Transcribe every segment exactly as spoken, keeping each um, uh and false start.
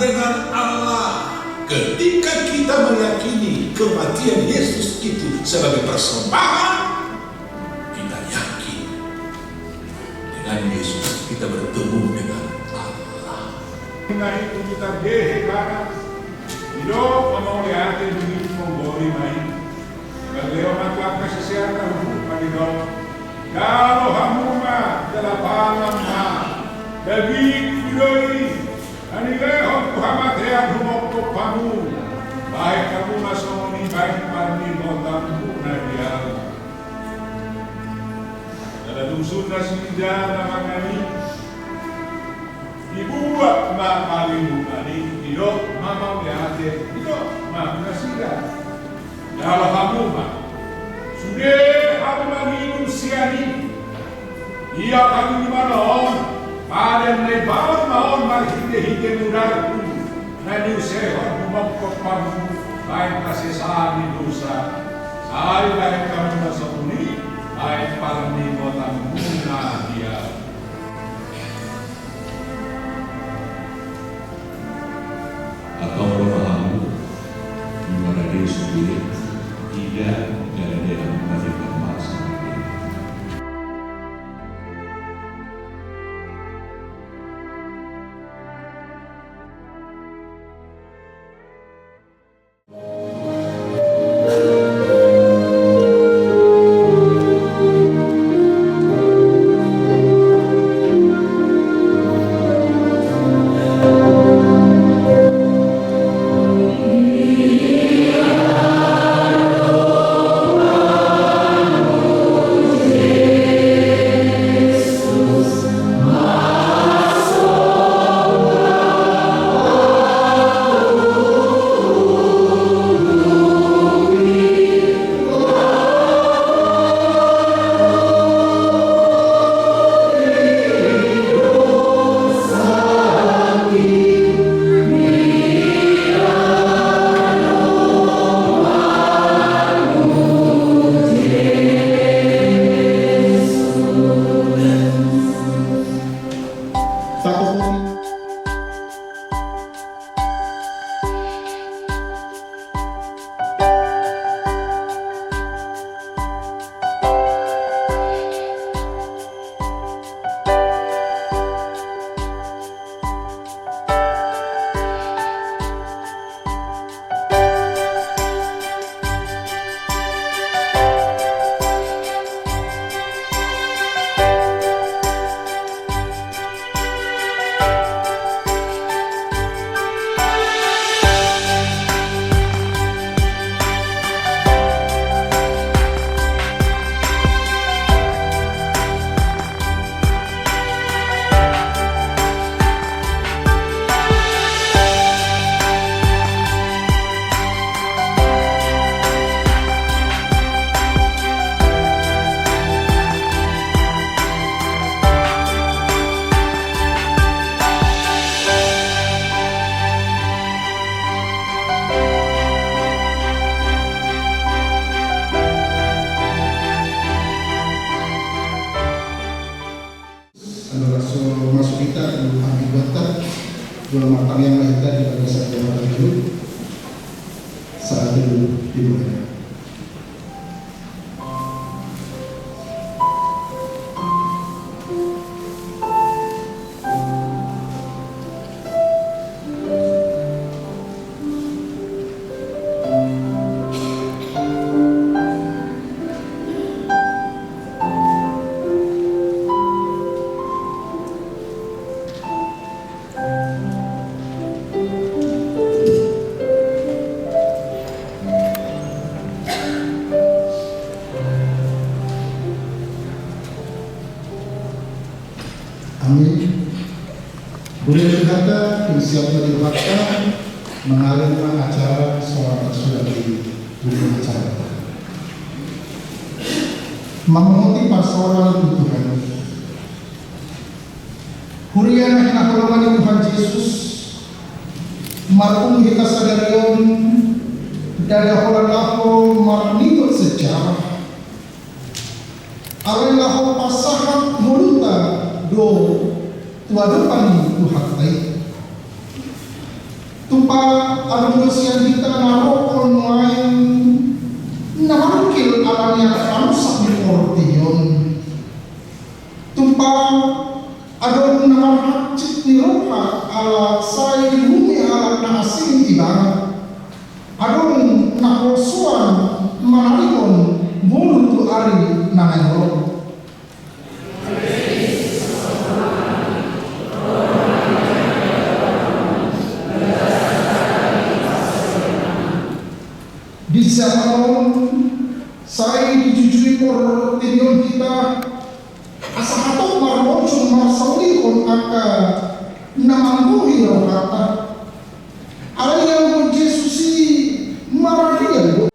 dengan Allah. Ketika kita meyakini kematian Yesus itu sebagai persembahan, kita yakin dengan Yesus kita bertemu dengan Allah. Nunga i tu hita hehe, Ibana. Didok ma mauliate, didok ma mauliate. Baleo ma tu angka siseanna, huhut ma didok: Jalo hamu ma, jala pangan ma. Dagingku do i, na nilehon tu hamatean humongkop hamu. Bahen hamu ma songon i bahen parningotanmuna di Ahu. Jala dung sun nasida na mangan i, dibuat ma palimbunan i, didok ma mauliate, didok ma tu nasida: Jalo hamu ma, sude hamu manginum sian i. Ia palimbunan on, padan na ibaon ma on marhitehite mudarhu, na niusehon humongkop hamu bahen hasesaan ni dosa. Sai bahen hamu ma songon i bahen parningotanmuna di Ahu. Antong ro ma hamu, di mana Deus sude, ida, jala dia hamu na tinggal masa. Andorang so masuk hita tu hami buat ta, jolo martangiang ma hita di bagasan jabatan na dua. Saat itu dimulai. Amin. Boleh dihata, inisiatif dihata, mengalir acara seorang sudah di rumah acara. Memohon pastoral Tuhan. Huria na hinaholongan ni Tuhan Jesus, marpungu hita sadari on, ndada holan laho marningot sejarah. Alai laho pasahat ngolunta do tu adopan ni Tuhanta i. Tumpak adong do sian hita na ro nuaeng na manungkil ala ni angka na rusak di portibi on. Tumpak adong na marhansit ni roha ala sai dibunuhi halak na asing ibana. Adong na holsoan manalingkon ngolu tu ari na naeng ro. Di zaman on sai dijujui portibi on hita asa hatop marlojong marsaulihon angka na manggohi rohanta. Alai anggo Jesus i mararian do.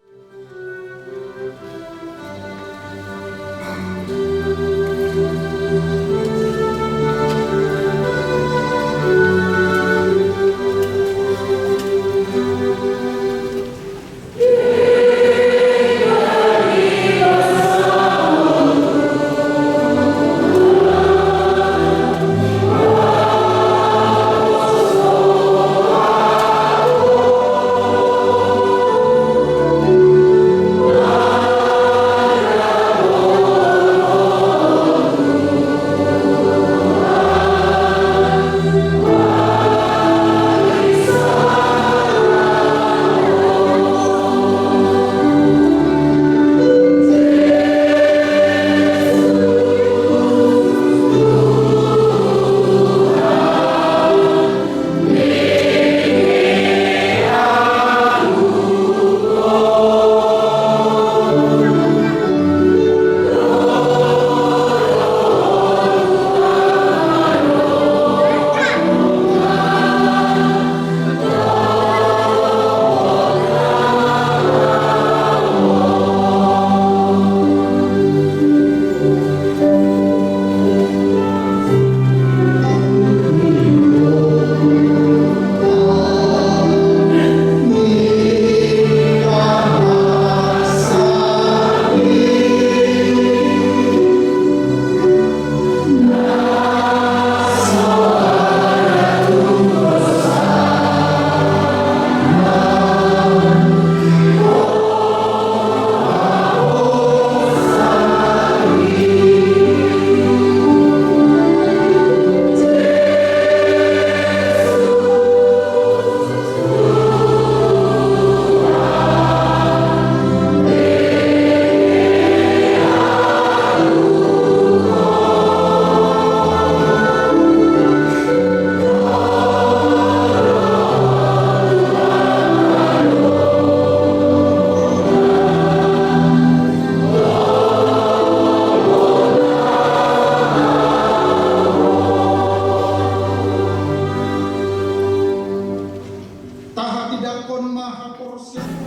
Tahatindangkon ma haporseaon.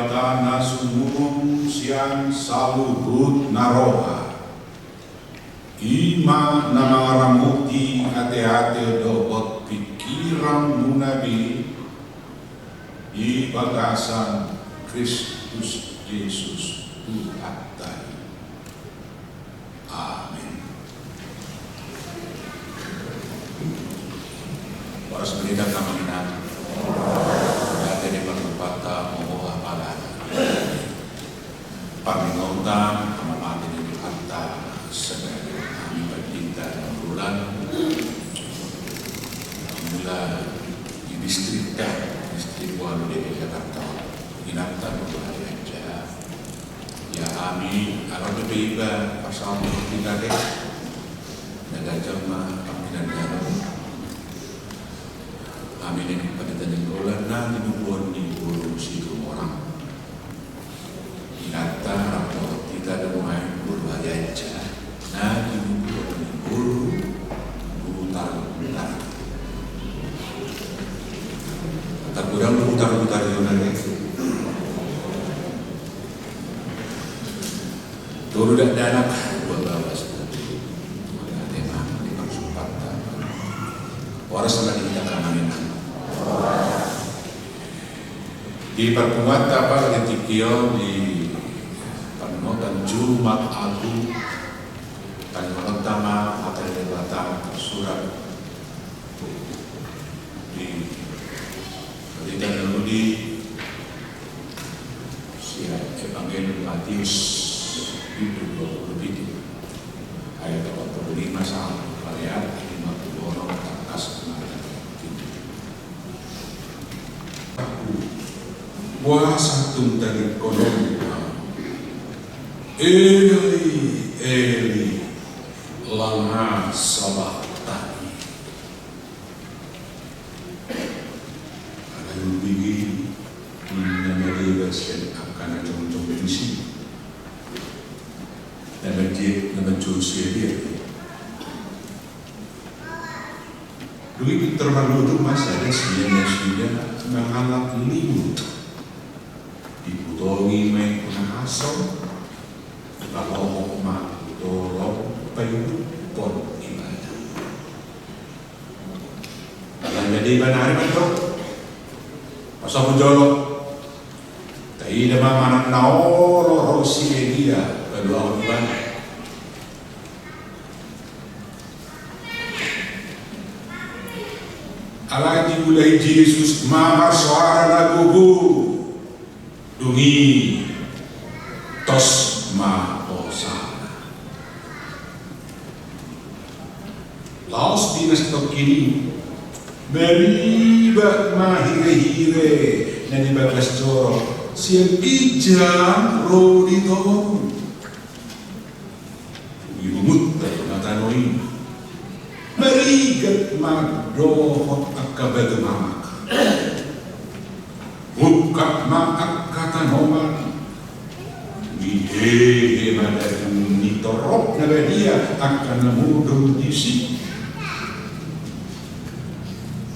Debata na sumurung sian saluhut na roha, i ma na mangaramoti ateate dohot pingkiranmuna be di bagasan Kristus Jesus Tuhanta i. Amen. Horas ma di hita, amang inang. Mauliate ma di partumpahanta, mauliate ma di parningotan, amang inang, di hita saluhut, hami pandita Nainggolan, mula di distrikta, Distrik Walu D K I Jakarta, inanta Nurhalianca. Ia hami, ala dope iba pasahat hita be, na ganjang ma pangkinan dalan. Hami nang Pandita Nainggolan na tinubuan ni boru Situmorang. Inanta rap dohot hita do nuaeng boru Harianca. Na tinubuan ni boru Butarbutar. Tapi godang do Butarbutar i on, ale. Tolu dakdanak, dua bawas. Mauliate ma di partumpahanta. Horas ma di hita, amang inang. Di parpunguanta apala di tingki on, di parningotan Jumat Agung, parningotan ma hata ni Debata tarsurat di Barita na Uli sian Evangelium Mateus, bindu dua pulu pitu, ayat opat pulu lima sampe ayat lima pulu onom, tangkas ma. Boasa tung tadingkonon ma, Eli, Eli, lama sabachthani? Alai umbege i, na madeba sian angka na jongjong disi, na manjou, na manjou si Elia. Dung i pintor marlojong ma sada sian nasida mangalap limut. Dipotongi ma i tu na asong, lalohop ma tu dolok paihuthon ibana. Alai na deba nari mandok, pasahat jolo, taida ma manang na olo ro si Elia paluahon ibana. Alai diulahon Jesus ma marsoara na gogo. Dung i tos ma hosana. Laos di na satongkin i, maribak ma hirehire na di bagas joro sian ginjang ro di toru. Dung i lungun ma tano i. Marigat ma dohot angka batu mamak. Mungkap ma angka tanoman. Dung i hehe ma daging ni torop na badia angka na modom disi.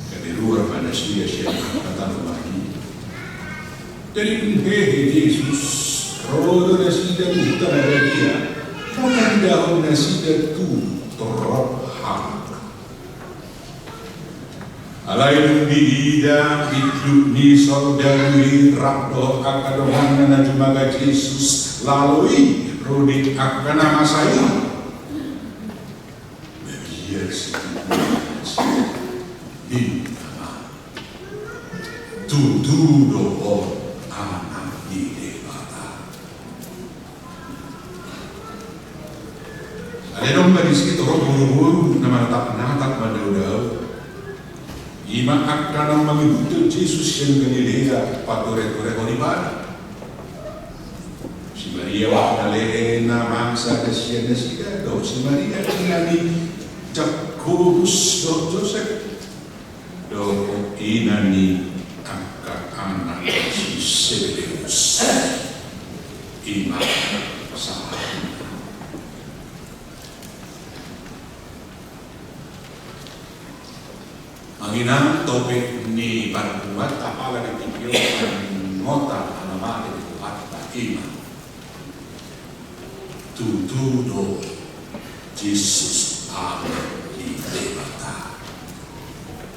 Gabe ruar ma nasida sian angka tanoman i. Jadi dung hehe Jesus, ro do nasida tu huta na badia, patandahon nasida tu torop halak. Alai dung diida tinduk ni soldadu i rap dohot angka donganna na jumaga Jesus, lalo i ro di angka na masa i. Mabiar situtu nasida, ninna ma, tutu do on Anak ni Debata. Alai adong ma disi torop boruboru na manatapnatap, mandaodao. I ma angka na mangihuthon Jesus sian Galilea patureturehon ibana. Si Maria wak na lelena, mangsa sian nasida, dohot si Maria ina ni Jakobus dohot Josep, dohot ina ni angka anak ni si Sebedeus. I ma sahatna. Amang inang, topik ni parpunguanta apala di tingki on, parningotan na Mate di Tuhanta ima. Tutu do Jesus Anak ni Debata.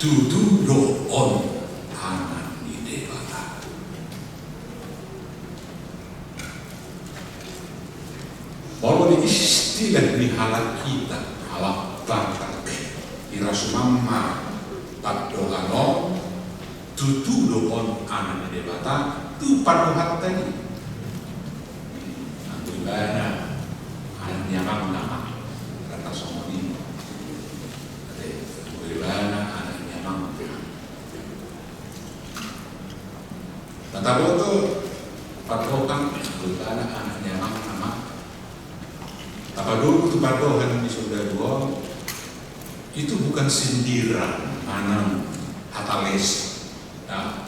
Tutu do on Anak ni Debata. Molo di istilah ni halak hita, halak Batak, i ra sumamma pandohan on, tutu do on Anak ni Debata, tu pandohanta i. Anggo ibana anak ni amangna ma, rata songon i. Ate, anggo ibana anak ni amangna. Na taboto pandohan, anggo ibana anak ni amangna ma. Tapadomu tu pandohan ni soldadu on, itu bukan sindiran manang hata les. Nah,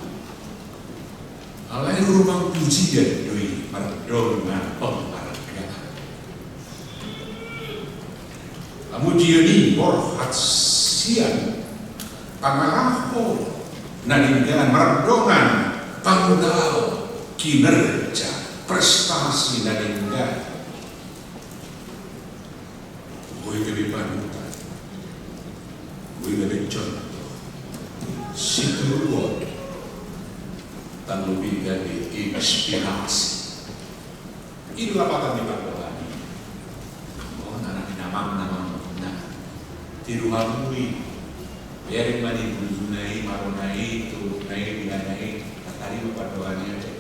alai rumang pujian do i mardongan penghargaan. Pamujian i borhat sian pangalaho na denggan mardongan pangulaon kinerja prestasi na denggan. Boi gabe panutan, boi gabe contoh, situruon, tarlobi gabe inspirasi. I do lapatan ni pandohan i. Anggo anak ni amangna ma, na tiru hamu i. Biarin ma ni bulujuna i, marona i, turukna i, dingana i, na tarima pandohan i ate.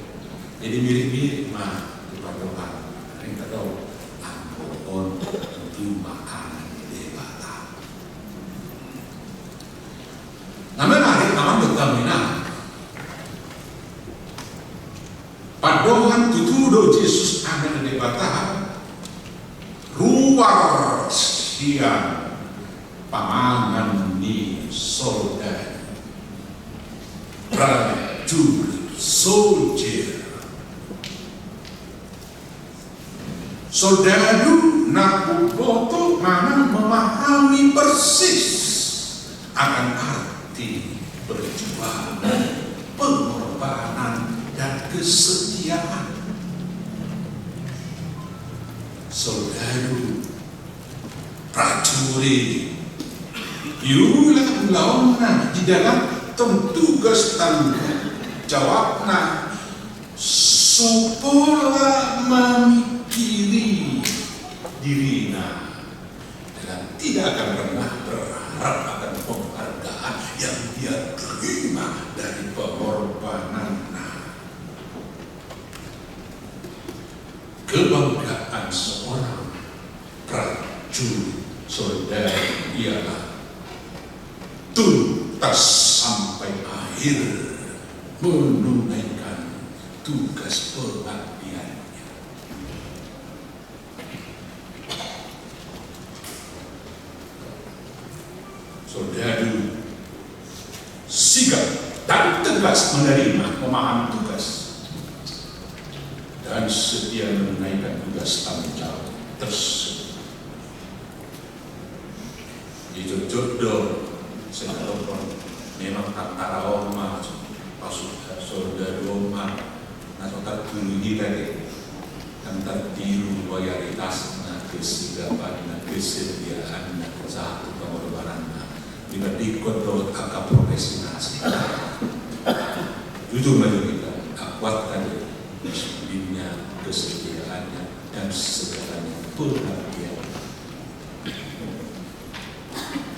Jadi mirip-mirip ma tu pandohan. Naeng tadok, anggo on tutu ma Anak ni Debata. Na menarik, amang dohot inang. Pandohan tutu do Jesus Anak ni Debata, ruar sian pamangan ni soldadu, prajurit, soldier. Soldadu na boto manang memahami persis akan arti perjuangan, pengorbanan, dan kesetiaan. Soldadu, prajurit, diula-ulaonna di dalam tugas tanggung jawabna, so pola mamingkiri dirina. Dan tidak akan pernah berharap akan penghargaan yang dia terima dari pengorbananna. Kebanggaan seorang prajurit soldadu ialah tuntas sampai akhir menunaikan tugas pengabdiannya. Soldadu sigap dan tegas menerima, memahami tugas, dan setia menunaikan tugas tanggung jawab tersebut. Dijotjot do, sebenarnya memang tentara on ma, pasukan soldadu on ma, na so tartulung i tadi, kan tartiru loyalitasna, kesigapanna, kesetiaanna, sahat tu pengorbananna. Dibandingkon dohot angka profesi na asing. Jujur ma jo hita, akuat tadi, disiplinnya, kesetiaannya, dan segalanya pengabdian.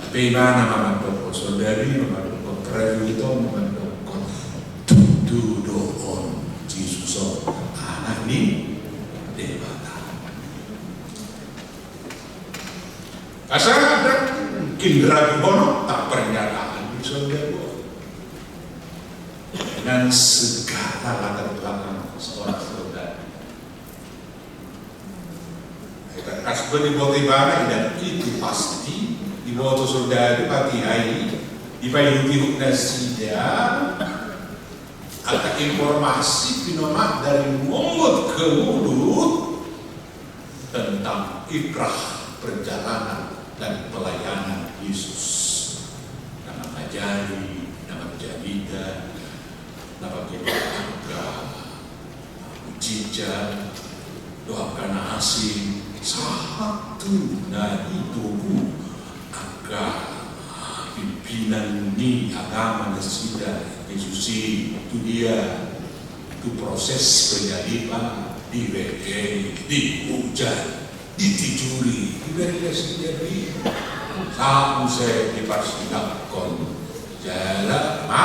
Hape ibana ma mandok, soldadu i ma mandok, prajurit on ma mandok, tutu do on Jesus on Anak ni Debata. Asa ndang mungkin ragu honok, tak pernyataan ni soldadu on. Dengan segala latar belakang seorang soldadu. Tangkas do diboto ibana, dan itu pasti diboto soldadu, hatiha i, dipaihuthut nasida angka informasi pinomat dari mulut ke mulut tentang inah perjalanan dan pelayanan Yesus. Na mangajari, na marjamita, na mangkilala agama. Sinja dohot angka na asing, sahat tu na di togu angka pimpinan ni agama nasida Jesus i, tu dia, tu proses penyaliban, dibekei, diujan, ditijuri, dibereng nasida di, sahat muse diparsidanghon jala ma,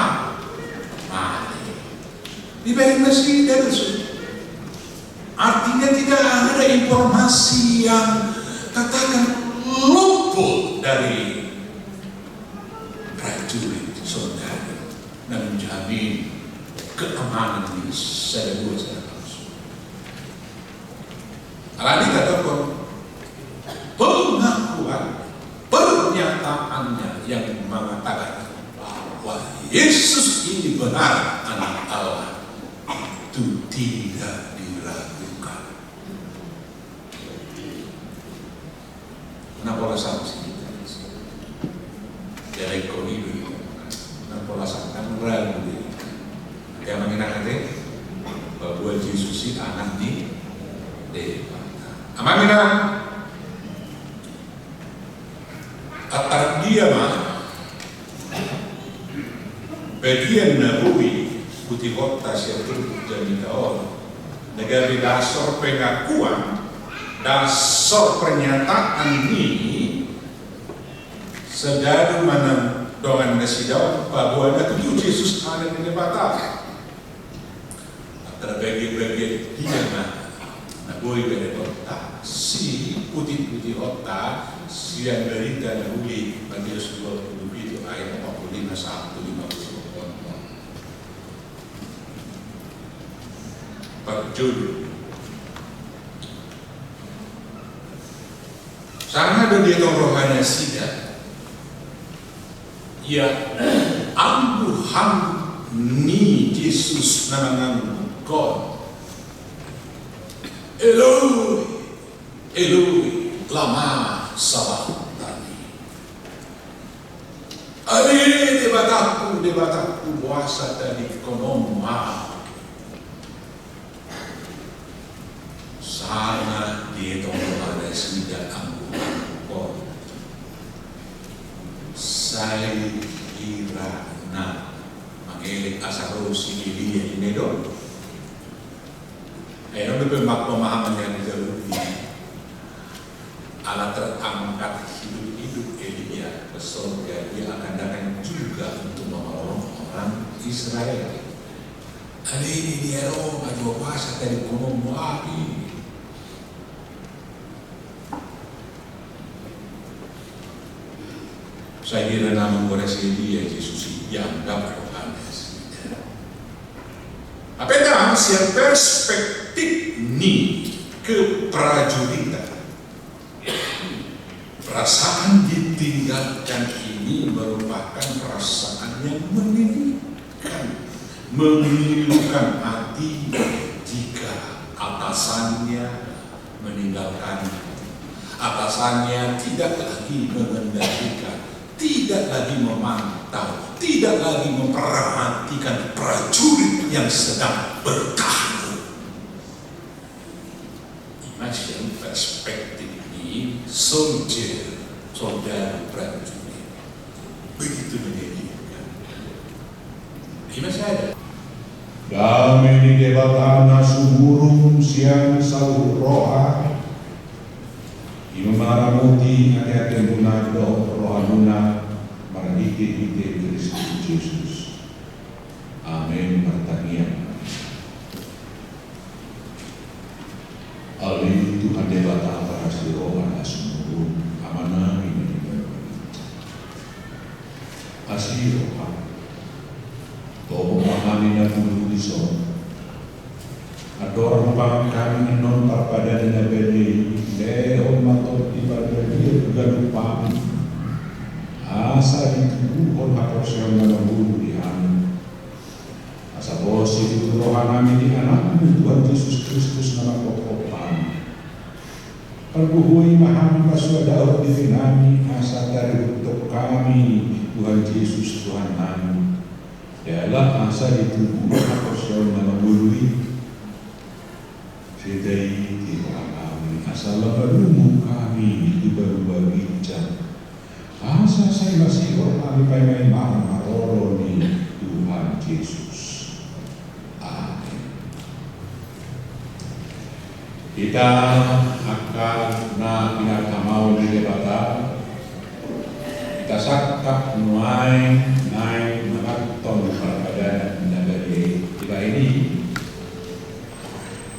mate. Dibereng nasida dosa. Artinya tidak ada informasi yang katakan luput dari prajurit saudara na menjamin keamanan di sada dua sada kasus. Alani katakan pengakuan, pernyataannya yang mengatakan bahwa Yesus ini benar Anak Allah, itu tidak diragukan. Nunga pola sanksi. Jadi kau ini, nunga pola sanksi, kan ragu dia. Dia mengenang ate, bahwa Jesus itu Anak ni Debata. Amang inang, atar dia ma bagian na boi putihonta sian turpuk jamita on, na gabe dasor pengakuan, dasor pernyataan ni sadari manang dongan nasida on, paboa na tutu Jesus Anak ni Debata. Antara bagian-bagian dia ma na boi bereng hita, si putih-putihonta sian barita na uli Matius dua puluh pitu ayat empat puluh lima sampai lima puluh. Parjolo. Sanga do dietong roha nasida, ia angguhan ni Jesus na manganggukon, Eloi, Eloi, lama sabachthani? Ale Debatangku, Debatangku, boasa tadingkonon ma Ahu? Sanga dietong roha nasida angguhan on. Sai hira na mangelek asa ro si Elia i, ninna do. Ai adong dope pemahaman yang dijalo i. Ala terangkat hidup-hidup Elia ke sorga, ia akan datang juga untuk menolong orang Israel. Ale Elia, ro ma jo, boasa tadingkonon ma Ahu? Sai hira na manggora si Elia Jesus i, dianggap roha nasida. Hape ndang, sian perspektif ni keprajuritan, perasaan ditinggalkan ini merupakan perasaan yang menyedihkan, memilukan hati jika atasannya meninggalkan. Atasannya tidak lagi mengendalikan, tidak lagi memantau, tidak lagi memperhatikan prajurit yang sedang bertarung. Ima sian perspektif ni soldier, soldier prajurit. Begitu menyedihkan. Ima sada. Dame ni Debata na sumurung sian saluhut roha, ima maramoti ateatemuna dohot rohamuna marhitehite Kristus Jesus. Amen. Martangiang. Ale Tuhan Debata parasi roha na sumurung, Amanami na di banua ginjang. Asi roham. Topot ma hami na pungu dison. Andorang hupangan hami annon parpadanan na badia i, lehon ma tondi parbadian tu ganup hami, asa ditubuhon haporseaon na mangolu di hami. Asa porsea tutu rohanami di Anakmu Tuhan Jesus Kristus na manghophop hami. Pargohoi ma hami pasuadahon dirinami asa tarihuthon hami Tuhan Jesus Tuhannami. Jala asa ditubuhon haporseaon na mangolu i. Didai di roham asa lam marumu hami di baru-baru ginjang. Asa sai masihol hami paima-imahon haroro ni Tuhan Jesus. Amen. Hita angka na pinarhamaol ni Debata, hita sangkap nuaeng naeng manganhon parpadanan na badia i. Dibahen i,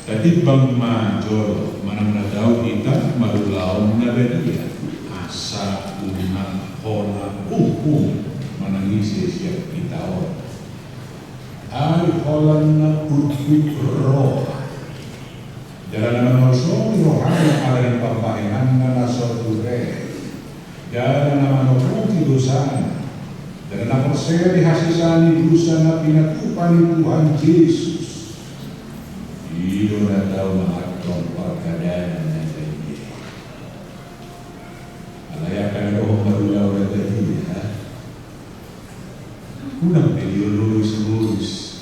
tatimbang ma jolo manang na dao hita marulaon na badia, asa unang hona uhum manang ise sian hita on. Ai holan na unduk roha. Jala na manolsongi rohana ala ni pambahenanna na so ture. Jala na manopoti dosana. Jala na porsea di hasesaan ni dosa na pinatupa ni Tuhan Jesus. I do na tau manganhon parpadanan na badia. Alai angka na dohot marulaon na badia, unang be diolois-olois.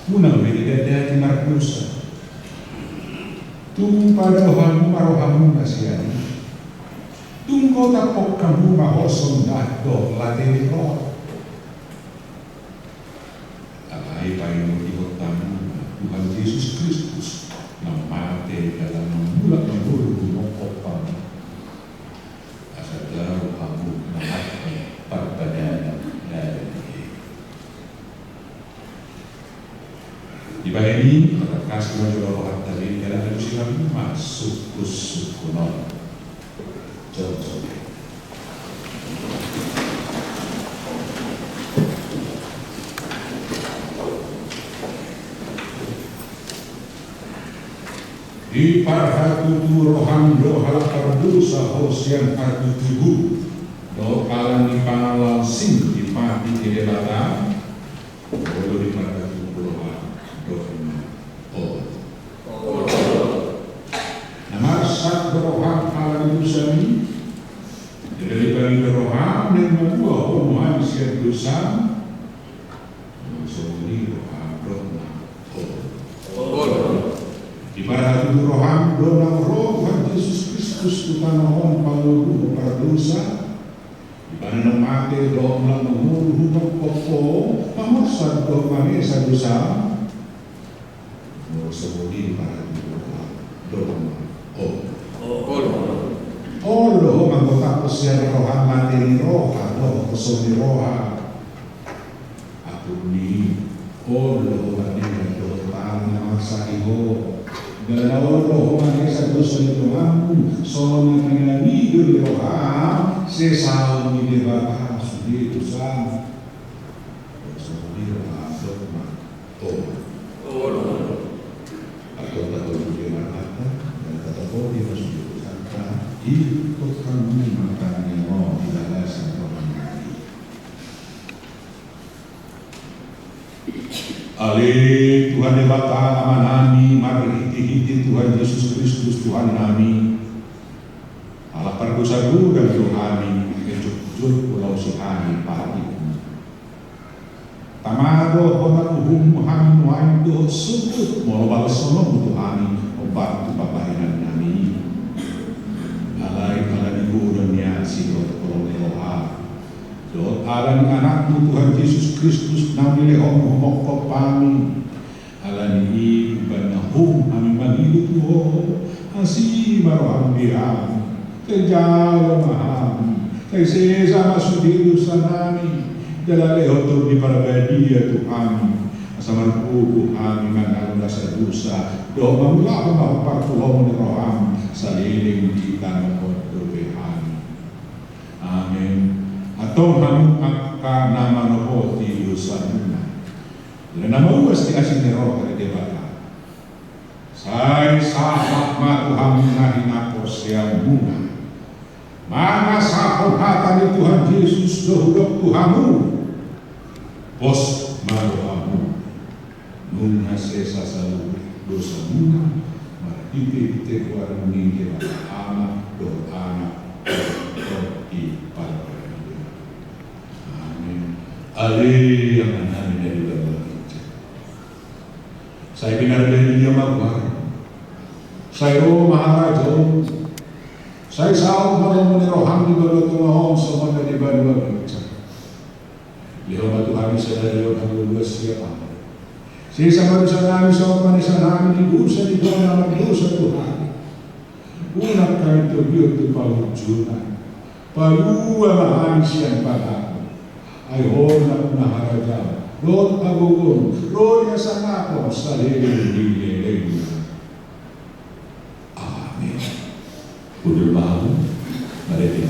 Unang be didatdati mardosa. Tung pado hamu ma rohamuna sian i. Tung gotap hamu ma hosom dohot late ni roha. Alai paingot-ingot hamu ma Tuhan Jesus Kristus na mate jala na mulak mangolu di mongkop hamu. Asa dao hamu manganhon parpadanan na badia i. Dibahen i, tarlumobi ma jolo rohanta be jala alusi hamu ma sungkun-sungkun on. Jolo. Diparhatutu roham do halak pardosa ho sian hatutubu, dohot ala ni pangalangsi dipatiti Debata. Olo, diparhatutu roham do na olo. Na marsak do roham ala ni dosam i. Jala dipangido roham naeng malua ho nuaeng sian dosam. Songon i roham do na olo. Diparhatutu roham do na ro Tuhan Jesus Kristus tu tano on pangolu pardosa. Ibana na mate dohot mulak mangolu tu mongkop ho, mamorsan dohot mamesa dosam. Molo songon i diparhatutu roham do na olo. Olo ho manggotaphon sian roham late ni roha dohot hosom ni roha. Apung ni i, olo ho mandehan dohot hal na marsahit ho. Jala olo ho manesa dosa ni donganmu, songon na pinangido ni roham, sesaon ni Debata sude dosam. Songon i roham do na olo. Antong taholong di marhata, jala tatopoti ma sude dosanta, ihuthon hamu ma tangiang on di bagasan roha nami. Ale Tuhan Debata Amanami, marhitehite Tuhan Jesus Kristus Tuhannami, ala pardosa godang do hami, jotjot ulaosi hami parhitean. Tama do hona uhum hami nuaeng dohot sogot molo balsononmu tu hami, ombar tu pambahenannami. Alai ala ni godang ni asi dohot holong ni roha, dohot ala ni Anakmu Tuhan Jesus Kristus na nilehonmu mongkop hami. Ala ni i umbahen na hum hami mangido tu Ho, asi ma roham di hami. Sai jalo ma hami, sai sesa ma sude dosanami. Jala lehon Tondi Parbadia tu hami, asa margogo hami mangalo nasa dosa dohot mangulahon na hombar tu lomo ni roham saleleng di tano on dope hami. Amen. Antong hamu angka na manopoti dosamuna, jala na mauas di asi ni roha ni Debata, sai sahat ma tu hamuna hinaporseaonmuna mangasahon hata ni Tuhan Jesus do hudok tu hamu. Pos ma rohamuna. Nunga sesa saluhut dosamuna marhitehite goar ni Debata Ama dohot Anak dohot Tondi Parbadia. Amen. Ale Amanami na di banua ginjang, Sai pinarde ni dia ma goarmu. Sai ro ma harajaon. Sai saut ma lomo ni roham di banua tonga on songon na di banua ginjang. Lehon ma tu hami sadari on hangoluan siapamuna. Sesa ma dosanami songon panesanami di dosa di hona mardosa tu hami. Unang hami togihon tu pangunjunan. Palua ma hami sian pangago. Ai hona ma harajaon dohot hagogoon dohot hasangapon saleleng ni lelengna. Amen. Hundul ma hamu. Mari.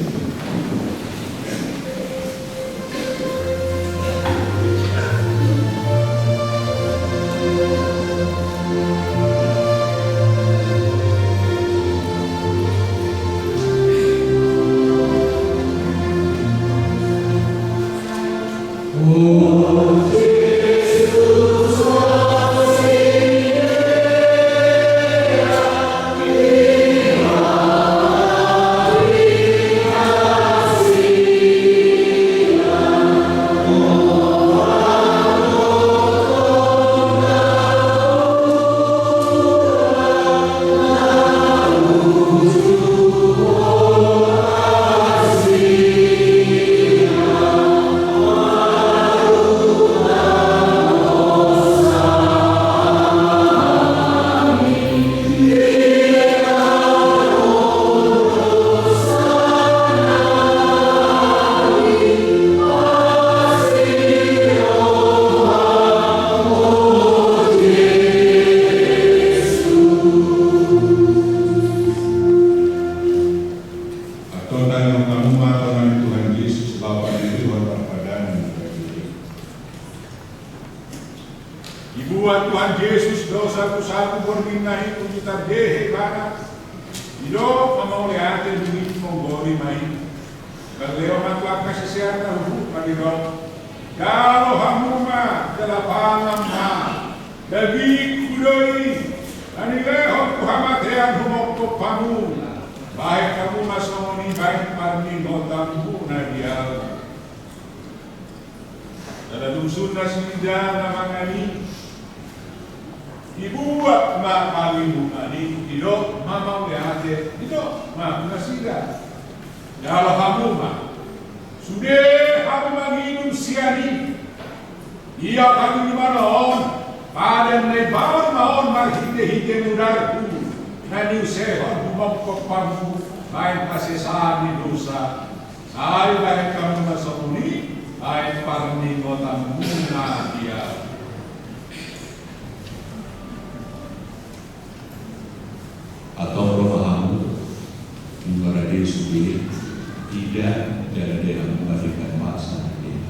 Antong tangihon hamu ma tonga ni Tuhan Jesus laho padihuthon parpadanan na badia i. Dibuat Tuhan Jesus do sagusagu borngin na i, uju tardehe ibana. Didok ma mauliate, dung i monggori ma i. Diparlehon ma tu angka siseanna, huhut ma didok: Jalo hamu ma jala pangan ma. Dagingku do i na nilehon tu hamatean humongkop hamu. Bahen hamu ma songon i bahen parningotanmuna di ahu. Jala dung sun nasida na mangan i, dibuat ma palinguman i, didok ma mauliate, didok ma tu nasida: Jalo hamu ma, sude hamu manginum sian i. Ia palinguman on, padan na imbaru ma on marhitehite mudarhu, na niusehon humongkop hamu bahen hasesaan ni dosa. Sai bahen hamu ma songon i bahen parningotanmuna di ahu. Antong ro ma hamu, nunga rade sude, ida, jala dai hamu marringan masa nangkin.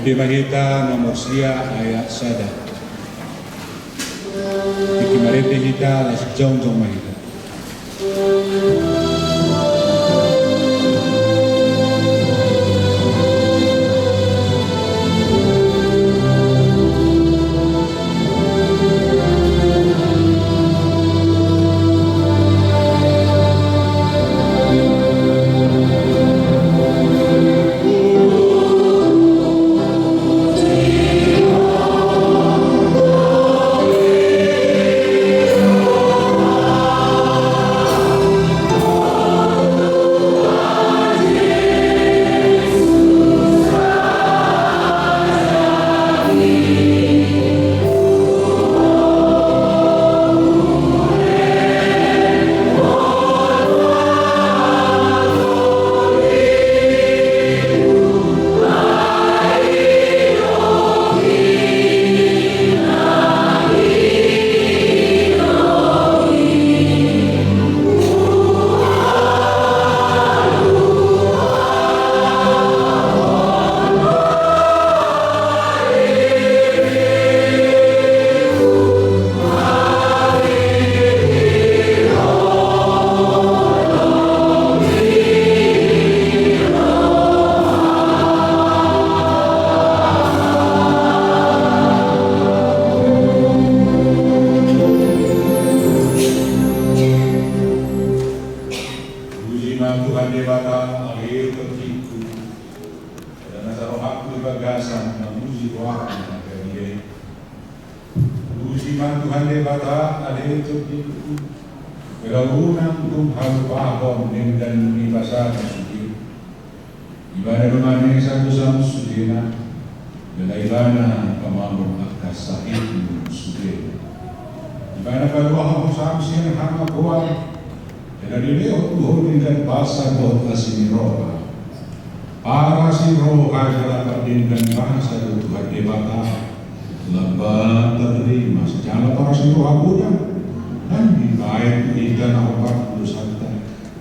Di ma hita nomor sia ayat sada. Tingki marende hita, laos jongjong ma hita. Puji ma Tuhan Debata, ale tondingku. Jala nasa rohangku di bagasan mamuji goarna na badia i. Puji ma Tuhan Debata, ale tondingku. Jala unang hum halupahon denggan ni basana sude. Ibana do manesa dosamu sudena. Jala Ibana pamamur angka sahitmu sudena. Ibana paluahon dosamu sian hamagoan. Jala dilehon tu ho denggan basa dohot asi ni roha. Parasi roha jala pardenggan basa do Tuhan Debata. Lambat tarima jala parasi roha godang. Ndang dibaen tu hita na hombar tu dosanta.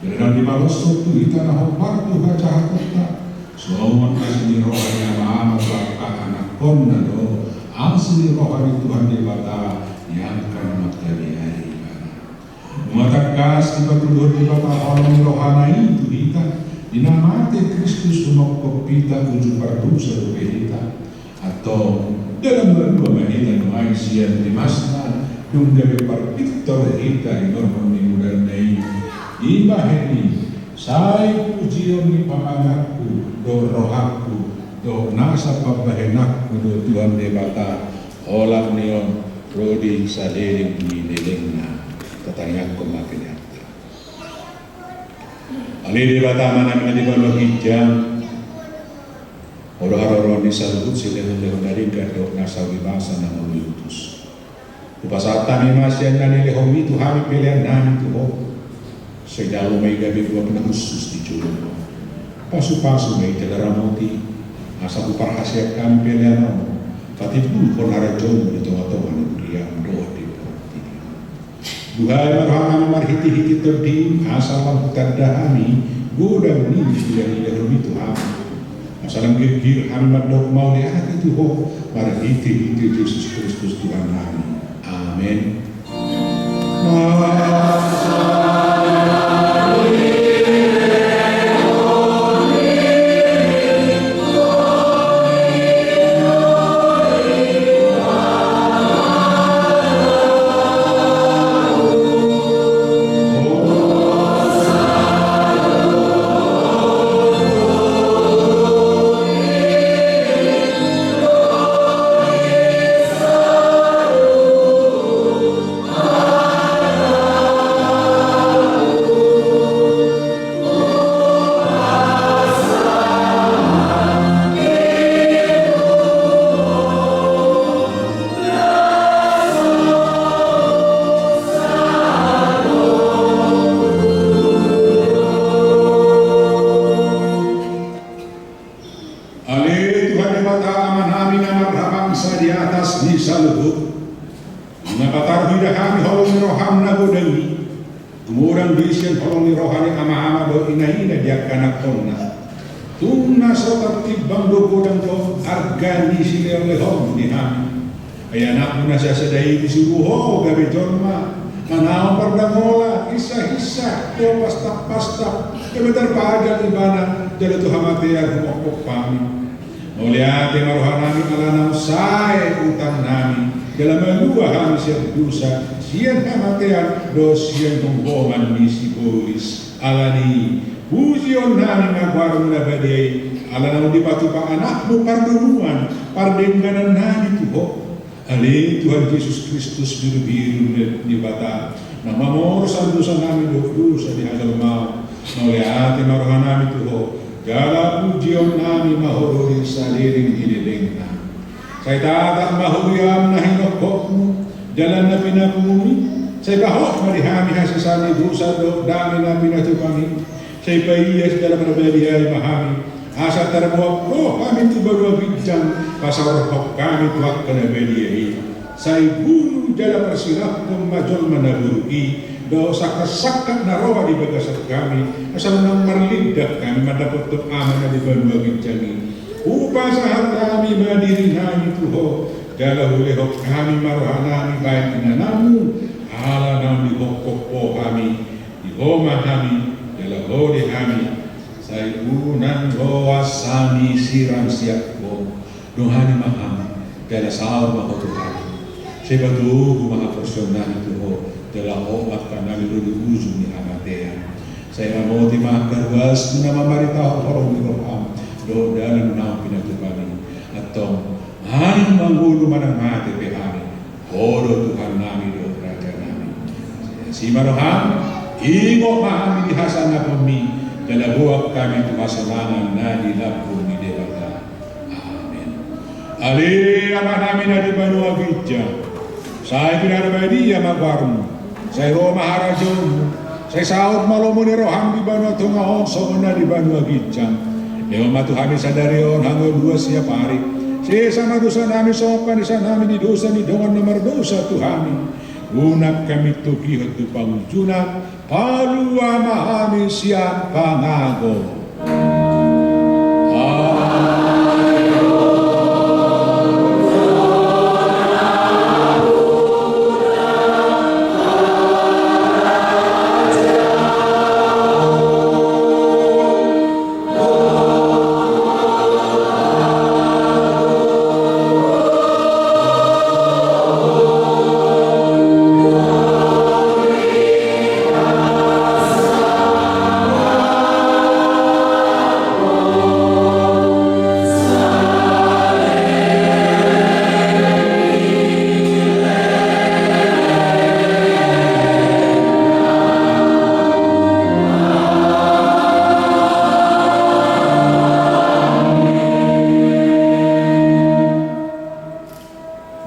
Jala ndang dipaloshon tu hita na hombar tu hajahatonta. Songon asi ni roha ni ama-ama tu angka anakkonna do asi ni roha ni Tuhan Debata, di angka na mangkabiari Ibana. Nunga tangkas dipatuduhon Debata holong ni rohana i tu hita, di na mate Kristus humophop hita uju pardosa dope hita. Antong, jala marlua ma hita nuaeng sian rimasna, dung gabe parpintor hita di horhon ni mudarna i. Dibahen i, sai pujion ni pamanganku dohot rohangku dohot nasa pambahenanku do Tuhan Debata, holan ni on ro di saleleng ni lelengna. Tatangiangkon ma peleanta. Ale Debata Amanami na di banua ginjang, Ho do haroroan ni saluhut silehon-lehon na denggan dohot na saur ni basa na mauliutus. Hupasahat hami ma sian na nilehonmi tu hami pelean nami tu Ho. Sai jalo ma i gabe uap na hushus di jolom. Pasu-pasu ma i jala ramoti, asa huparhaseang hami pelean on patimbulhon harajaonmu di tonga-tonga ni huriam dohot di portibi on. Buhai ma roha nami marhite-hite Tondim, asa lam hutanda hami godang ni na nilehonmi tu hami. Asa lam girgir hami mandok mauliate tu Ho marhite-hite Jesus Kristus Tuhan nami. Amen. Ale Tuhan Debata Amanami na marhabangsa di atas ni saluhut, nunga patarhida hami holong ni roham na godang i. Tumodang do i sian holong ni roha ni ama-ama dohot ina-ina di angka anakkonna. Tung na so tartimbang do godang dohot arga ni silehonlehonmu di hami. Ai anakmu na sasada i disuru ho gabe jolma, manaon pardangolan, hinsahinsa, dohot pastapastap, gabe tarpajal ibana jala tu hamatean huhophop hami. Mauliate ma rohanami ala naung sae utangnami, jala malua hami sian dosa, sian hamatean dohot sian honghoman ni sibolis. Alani i, pujionnami ma goarmu na badia i, ala naung dipatupa anakmu pardomuan pardengganannami tu ho. Ale Tuhan Jesus Kristus, birubiru ni Debata, na mamorsan dosanami dohot dosa ni hajolmaon, mauliate ma rohanami tu ho, jala pujionnami ma ho ro di saleleng ni lelengna. Sai tatap ma ho di hami na hinophopmu jala na pinapungum i, sai ba hot ma di hami hasesaan ni dosa dohot dame na pinatupang i, sai paias jala parbadia i ma hami, asa tarboan ho hami tu banua ginjang, pasaorhon hami tu angka na badia i. Sai guru jala parsilangkon ma jolma na buruk i, dohot sangkapsangkap na ro di bagasan hami, asa unang marlindah hami mandapothon Ama na di banua ginjang i. Hupasahat hami ma dirinami tu ho, jala hulehon hami ma rohanami bahen inananmu, ala naung dihophop ho hami, di ho ma hami, jala ho di hami, sai unang loas hami sirang sian ho. Dohani ma hami, jala saor ma ho tu hami. Sai patogu ma haporseaonnami tu ho, jala hot ma angkanami ro di ujung ni hamatean. Sai ramoti ma angka ruasmu na mamaritahon holong ni roham dohot dalan naung pinatupam i. Antong, manang mangolu manang mate pe hami, ho do Tuhannami dohot Rajanami. Sai asi ma roham, ingot ma hami di hasanaponmi, jala boan hami tu hasonangan na di lambung ni Debata. Amen. Ale Amanami na di banua ginjang, sai pinarbadia ma goarmu, sai ro ma harajaonmu, sai saut ma lomo ni roham di banua tonga on songon na di banua ginjang. Lehon ma tu hami sadari on hangoluan siapari. Sesa ma dosanami songon panesanami di dosa ni dongan na mardosa tu hami. Unang hami togihon tu pangunjunan, palua ma hami sian pangago.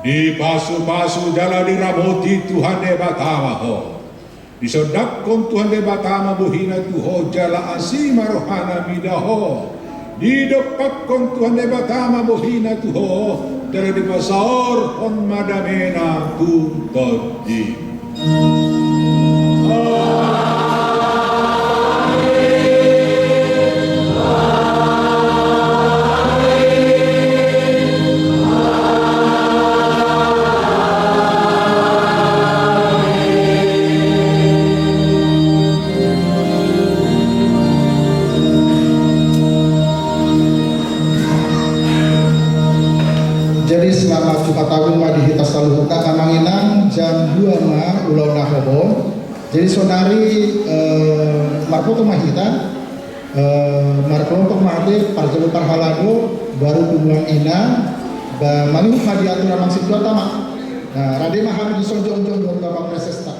Dipasupasu jala diramoti Tuhan Debata ma ho. Disondangkon Tuhan Debata ma bohina tu ho jala asi ma rohana mida ho. Didompakkon Tuhan Debata ma bohina tu ho jala dipasaorhon ma damena tu tondim. Jadi selamat Jumat Agung ma di hita saluhutna, amang inang, jam dua ma ulaon na hohom. Jadi saonari, eh, marpoto ma hita, eh, markelompok ma hita, parjolo parhalado, baru punguan inang, ba, mangihut ma di atur amang sintua tama. Nah, rade ma hami dison jongjong dohot bapak presesta.